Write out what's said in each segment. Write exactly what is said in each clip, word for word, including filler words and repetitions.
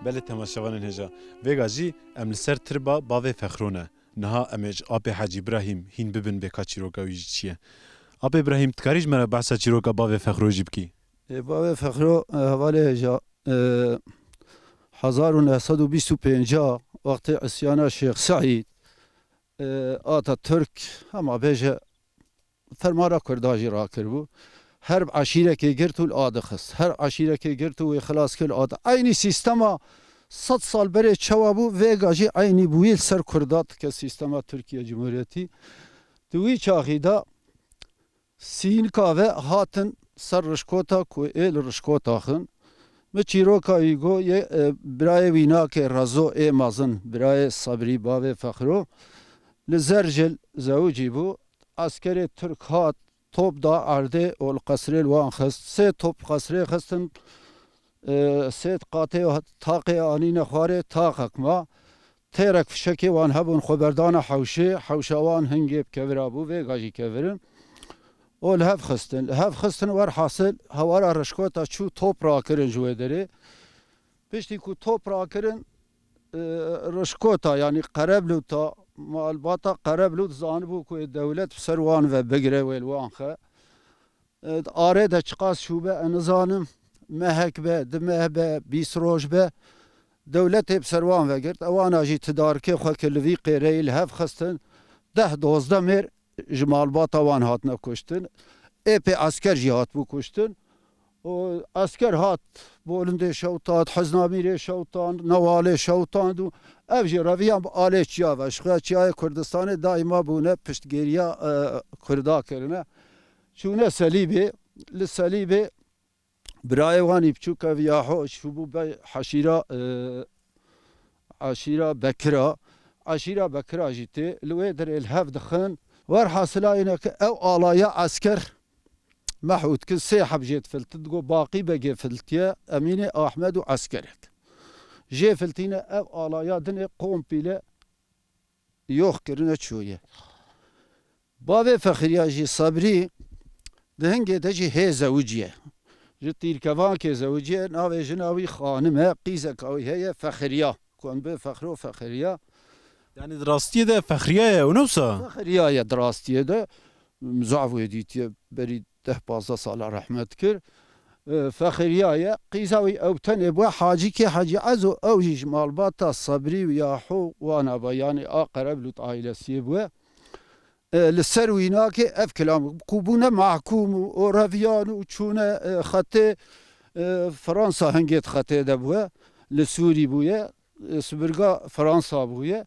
Belê temaşevanên hêja. Vêga jî em li ser tirba bavê Fexro ne. Niha em ê ji apê Hecî Îbrahîm hîn bibin bê ka çîroka wî jî çi ye. Apê Îbrahîm, dikarî ji me re behsa çîroka bavê Fexro jî bikî? Ê, bavê Fexro, e, hevalê hêja, e, hezar û neh sed û bîst û pênc wextê îsyana Şêx Seîd, e, Atatürk, hema bêje, fermana Kurda jî rakiribû. Her eşîrekê girt û li a dixist. Her eşîrekê girt û wê xilas kir li a di-, eynî sîstema sed sal berê çawa bû, vêga jî eynî bûyî li ser Kurda dike sîstema Tirkiye Cumhuriyetî. Di wî çaxî de sînika ve hatin ser Rişkota ku ê li Rişkota xin. Mi çîroka wî got, yê, e, birayê wî nake Rezo ê mezin, birayê Sebrî bavê Fexro. Li Zercil zewicî bû. Eskerê Tirk hat, top da erdê û li qesrê li wan xist. Sê top qesrê xistin, e, sê qatê taqê anîne xwarê, taqek ma. Têrek fişekê wan hebûn, xwe berdana hewşê, hewşa wan hingê bi kevira bû, vêga jî kevirin. Û li hev xistin. Li hev xistin, werhasil, hewara Rişkota çû top rakirin ji wê derê. Piştî ku top rakirin, e, Rişkota, yanî Qereblûta, malbata Qereblût zanibû ku ê dewlet bi ser wan ve bigire, wê li wan xe. E, arê de çiqas çûbe, ez nizanim, mehek be, du meh be, bîst roj be, dewletê bi ser wan vegirt. Ewana jî tidarikê xwe kir li vî qêreyî li hev xistin. Deh dozdeh mêr ji malbata wan hatine kuştin. Êpê esker jî hatibû kuştin. Û esker hat, Bolindê şewtand, Hiznamîrê şewtand, Newalê şewtand û ev jî reviyan bi alê çiya ve. Ji xwe çiyayê Kurdistanê daîma bûne piştgêriya, e, Kurda kirine. Çûne Selîbê, li Selîbê birayê wan î biçûk ev Yaho çûbû be heşîra, e, eşîra Bekira. Eşîra Bekira jî tê. Li wê derê li hev dixin. Werhasila yine ki ew alaya esker mehû dikin, sê heb jê difiltin. Digo Baqî Begê filtiye, Emînê Ahmed û eskerek. Jê filtîne ev alaya dinê kompîle yox kirine çûye. Bavê Fexiriya jî Sebrî di hingê de jî hê zewiciye. Ji Tîrkevankê zewiciye, navê jina wî Xanim e, qîzeka wî heye Fexiriya. Ku em bê Fexro Fexiriya. Yanî di rastiyê de Fexiriya ye, ew ne wisa? Fexiriya ye di rastiyê de. Zaf wê dîtiye berî deh pazdeh sala rehmet kir. E, Fexiriya ye. Qîza wî ew tenê bûye. Hacîkê Hacî Ezo, ew jî ji malbata Sebrî û Yaho wana be, yanî a Qereblût aîlesiyê bûye. E, li ser wînakê ev kilam ku bûne mahkûm û, û reviyan û çûne, e, xetê, e, Fransa hingê di xetê de bûye. Li Sûrî bûye. Sibirga Fransa bûye.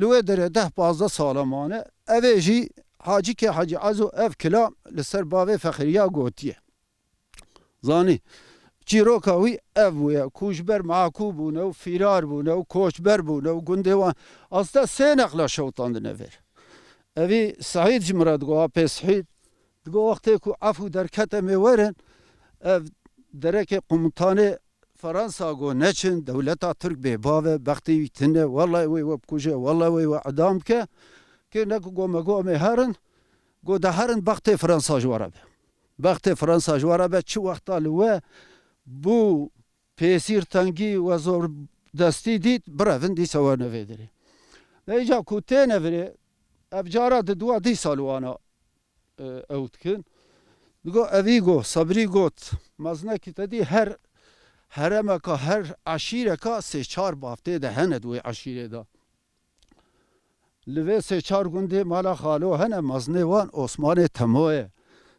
Li wê derê deh pazdeh sala mane. Ev ê jî Hacîkê Hacî Ezo ev kilam li ser bavê Fexiriya gotiye. Zanî, çîroka wî ev bûye ku ji ber makû bûne û fîrar bûne û koçber bûne û gundê wan asta sê neqla şewtandine vir. Evî Seîd ji min re digo, apê Seîd, digo, wextê ku efû derkete me werin, ev derekê qumintanê Fransa got neçin, dewleta Tirk bêbav e, bextê wî tune, wellahî wê we bikuje, wellahî wê we idam bike. Kê ne ku got me got em ê herin, got de herin, bextê Fransa ji we re be. Bextê Fransa ji we re be, çi wexta li we bû pêsîr tengî we zor destî dît, birevin dîsa we nevê dirê. De îca ku têne virê, ev cara di dua dîsa li wana e, ew dikin. Digo, evî got, Sebrî got, mezinekî te dî her heremeka, her eşîreka sê çar bavtê de hene di wê eşîrê de. Li vê sê çar gundê mala xalo hene, mezinê wan Osmanê Temo ye.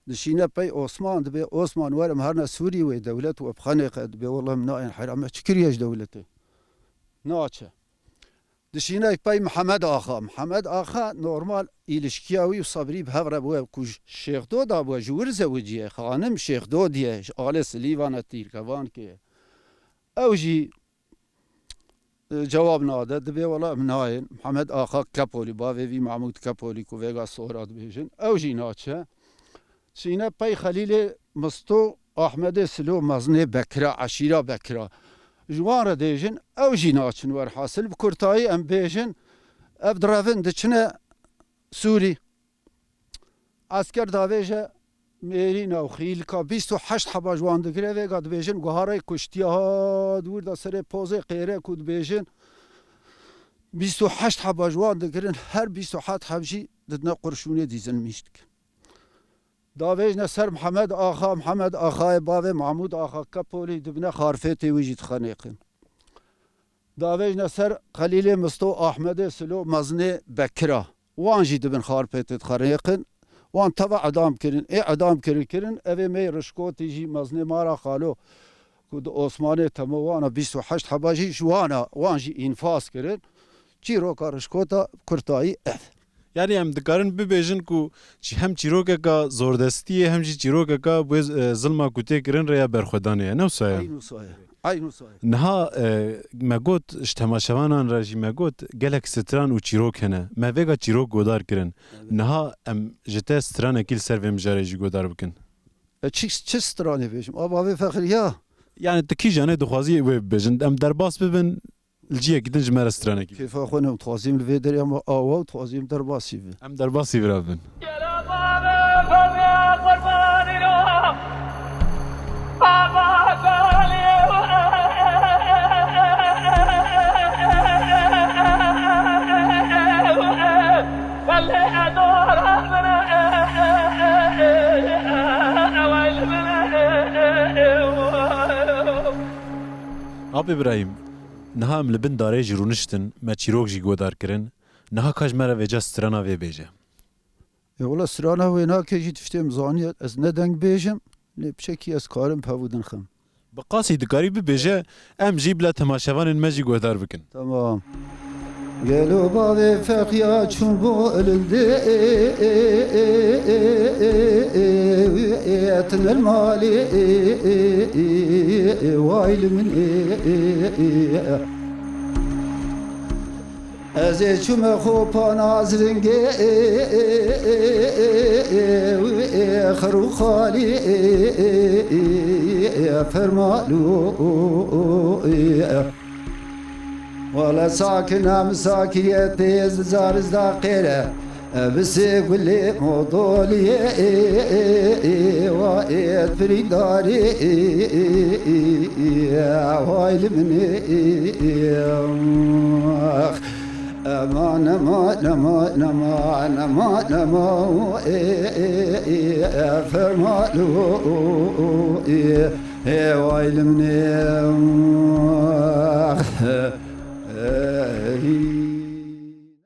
Dişîne pey Osman, dibê Osman werim herine Sûrî wê dewlet we bixenê qe, dibê wela min nayên hera me çi kiriye ji dewletê? Naçe. Dişîne pey Mihemed Axa. Mihemed Axa normal îlişkiya wî û Sebrî bi hev re bûye ku ji Şêxdo da bûye, ji wir zewiciye, xanim Şêxdo diye, ji alê Silîvana Tîrkevankê. Ew jî, e, cewab nade, dibê wela em nayên. Mihemed Axa Kepolî, bavê vî Mahmûd Kepolî ku vêga Sora dibêjin, ew jî naçe. Çîne pey Xelîlê Misto, Ahmedê Silo, mezinê Bekira, eşîra Bekira. Ji wan re dêjin, ew jî naçin werhasil. Bi kurtayî em bêjin, ev direvin diçine Sûrî. Esker davêje Mêrîna û xîlika bîst û heşt heba ji wan digire, vêga dibêjin guharê kuştiya hat, wir de serê pozê qêre ku dibêjin bîst û heşt heba ji wan digirin, her bîst û heşt heb jî didine qurşûnê dîzilmîş dikin. Davêjne ser Mihemed Axa, Mihemed Axayê bavê Mahmûd Axa Kepolî dibine xarpêtê wî jî dixenêqin. Davêjne ser Xelîlê Misto, Ahmedê Silo, Mezinê Bekira. Wan jî dibin xarpêtê dixerêqin. Wan teva edam kirin. Ê edam kirin kirin. Evê me yê Rişkotî jî, Mezinê Mara Xalo, ku di Osmanê temo wana bîst û heşt heba jî ji wana, wan jî înfaz kirin. Çîroka Rişkota kurtayî ev. Yani em dikarin bibêjin ku çi-, hem çîrokeka zordestiyê hem jî çîrokeka wê, e, zilma ku tê kirin rêya berxwedanê ye. Ne wisa ye? Eyn wisa ye. Eyn wisa ye. Niha, e, me got, ji temaşevanan re jî me got, gelek stran û çîrok hene. Me vêga çîrok godar kirin. Evet. Niha em ji te stranekî li ser vê mijarê jî godar bikin. E, çi, çi stranê bêjim? A bavê Fexriya. Yani tu kîjanê dixwazî wê bibêjin? Em derbas bibin, li ciyekî din ji me re stranekî. Kêfa xwe ne, dixwazîm li vê derê, ama awa û dixwazîm derbasî bibin. Em derbasî vira bibin. Ap Îbrahîm, niha em li bin darê jî rûniştin, me çîrok jî godar kirin. Niha ka ji me re vêca strana vê bêje. E, wela strana wê nake jî tiştê min zaniye, ez ne deng bêjim, lê piçekî ez karim pevû din xim. Bi qasî dikarî bibêje, em jî bila temaşevanên me jî guhdar bikin. Tamam. Gelo bavê Feqiya çûn bo lindê, tinir malê, way li min. Ez ê çûme xopana ziringê, xir û xalî, fermalo, wele sakina misakiyetê zizariz da qêre. Bi sê gulê modoliyê, wa êt firîndarê, way li min. Eman, eman, eman, eman, eman, eman, fermalo, way li min.